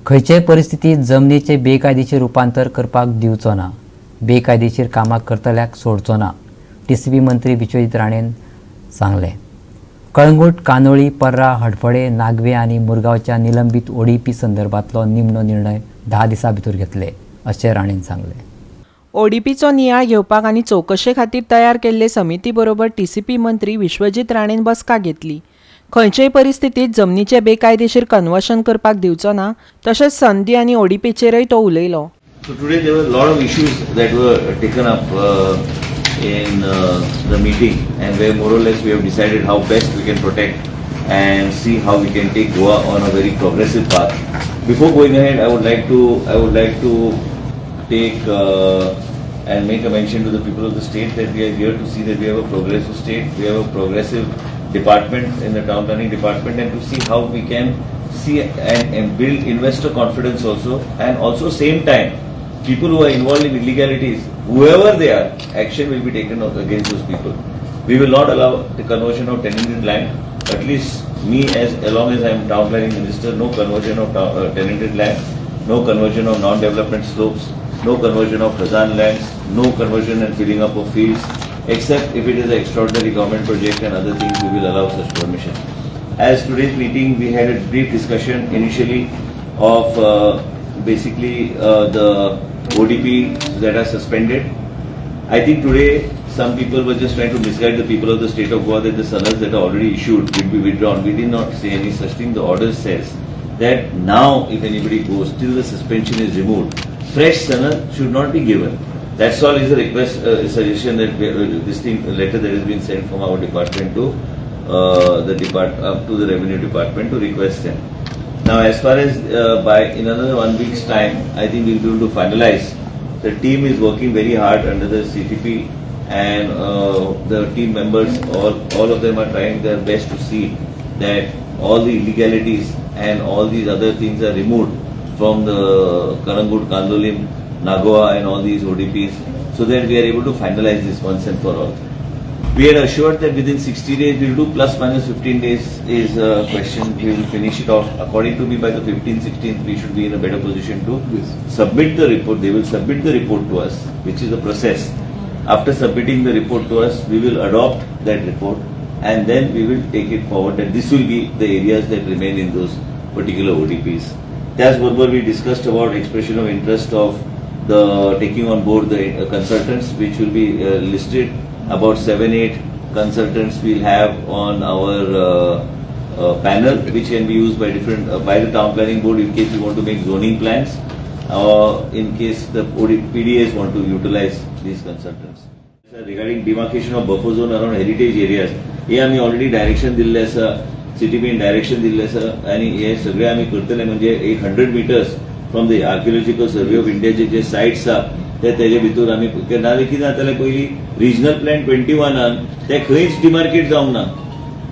खंयचेय परिस्थितीत जमनीचे बेकायदेशीर रुपांतर करपाक दिवचो ना. बेकायदेशीर कामां करतल्याक सोडचो ना, टीसीपी मंत्री विश्वजीत राणेन सांगलें. कळंगूट, कांदोळी, पर्रा, हडफडे, नागवे आनी मुरगांवच्या निलंबीत ओडीपी संदर्भातलो निमणो निर्णय 10 दिसां भितर घेतले, अशें राणेन सांगलें. ओडीपीचो नियाळ घेवपाक आनी चवकशे खातीर तयार केल्ले समिती बरोबर टीसीपी मंत्री विश्वजीत राणेन बसका घेतली. खंयचेय परिस्थितीत जमनीचे बेकायदेशीर कन्वर्शन करपाक दिवचो ना. तशेंच सनदी आनी ओडीपीचेरय तो उलयलो. So today there were a lot of issues that were taken up in the meeting, and where more or less we have decided how best we can protect and see how we can take Goa on a very progressive path. Before going ahead, I would like to take and make a mention to the people of the state that we are here to see that we have a progressive state, we have a progressive department in the town planning department, and to see how we can see and build investor confidence also, and also same time people who are involved in illegalities, whoever they are, action will be taken against those people. We will not allow the conversion of tenanted land. At least me, as long as I am town planning minister, no conversion of tenanted land, no conversion of non-development slopes, no conversion of khazan lands, no conversion and filling up of fields, except if it is an extraordinary government project and other things, we will allow such permission. As today's meeting, we had a brief discussion initially of basically the ODP that are suspended. I think today some people were just trying to misguide the people of the state of Goa that the sanads that are already issued will be withdrawn. We did not say any such thing. The order says that now if anybody goes till the suspension is removed, fresh sanad should not be given. That's all is a request, suggestion that this thing, letter that has been sent from our department to the depart up to the revenue department to request them. Now, as far as by in another one week's time, I think we'll be able to finalize. The team is working very hard under the CTP, and the team members, all of them are trying their best to see that all the illegalities and all these other things are removed from the Calangute, Candolim, Nagoa, and all these ODPs, so that we are able to finalize this once and for all. We had assured that within 60 days we'll do, plus minus 15 days is a question. We will finish it off. According to me, by the 15th, 16th, we should be in a better position to submit the report. They will submit the report to us, which is a process. After submitting the report to us, we will adopt that report and then we will take it forward that this will be the areas that remain in those particular ODPs. त्याचबरोबर we discussed about expression of interest of the taking on board the consultants, which will be listed. About 7, 8 consultants we'll have on our panel, which can be used by the town planning board in case we want to make zoning plans or in case the OD, PDAs want to utilize these consultants. Sir, regarding demarcation of buffer zone around heritage areas, हे आमी already direction दिल्लें आसा. सीटीपीन direction दिल्लें आसा आनी हे सगळे आमी करतले. म्हणजे एक 100 meters from the Archaeological Survey of इंडियाचे जे सायट्स आहा, ते तेजे भितर आमी, नाजाल्यार कितें जातालें, पयलीं रिजनल प्लॅन 21न ते खंयच डिमार्केट जावंक ना.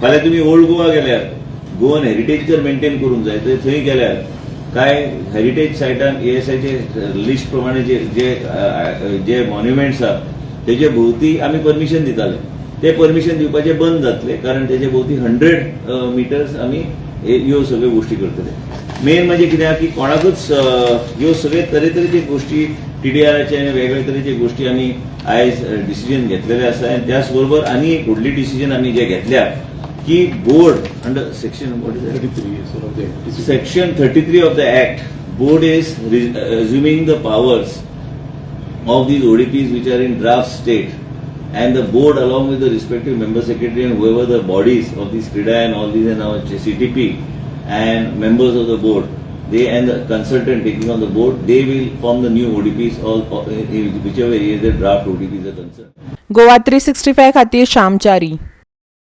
फाल्यां तुमी ओल्ड गोवा गेल्यार, गोवन हेरिटेज जर मेंटेन करूंक जाय तर थंय गेल्यार काय हेरिटेज सायटान एएसआयचे लिस्ट प्रमाणे जे जे जे मॉन्युमेंट्स आहा, तेजे भोवती आमी परमिशन दिताले. ते परमिशन दिवपाचे बंद जातले, कारण तेजे भोवती 100 मिटर्स आमी ह्यो सगळ्यो गोश्टी करतले. मेन म्हणजे कितें आहा की कोणाकूच ह्यो सगळे तरेतरेचे गोश्टी, टीडीआराचे आनी वेगळे तरेचे गोश्टी आमी आयज डिसिजन घेतलेले आसा. आनी त्याच बरोबर आनी एक व्हडली डिसिजन आमी जे घेतल्या की board under section, what is 33, sir, of the Act. Section 33 of the Act, board is assuming the powers of these ODPs which are in draft state, and the board, along with the respective member secretary and whoever the bodies of these CREDA and all these and our CTP and members of the board, they and the consultant taking on the board, they will form the new ODPs all in whichever area the draft ODPs are concerned. Goa 365 खातीर श्याम च्यारी.